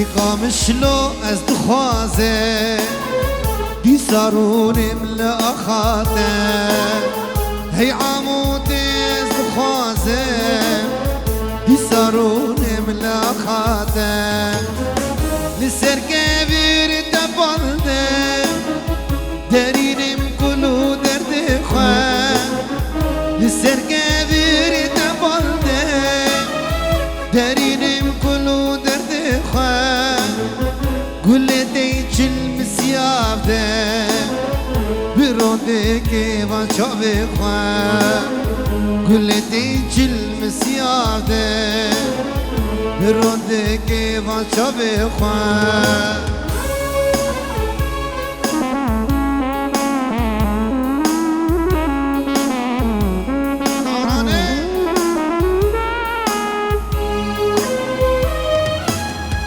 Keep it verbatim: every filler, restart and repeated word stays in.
Qamişlo ez dixwaze, dîsa rûnêm li axa te. Hey Amûdê ez dixwaze, dîsa rûnêm li axa te. Li ser kevir te bal de, derînim kul û derdê xwe. Li ser kevir te bal de, derînim kul û derdê xwe. Gulê tê çil min siyav de, bi rondekê van çavê xwe. Gulê tê çil min siyav de, bi rondekê van çavê xwe.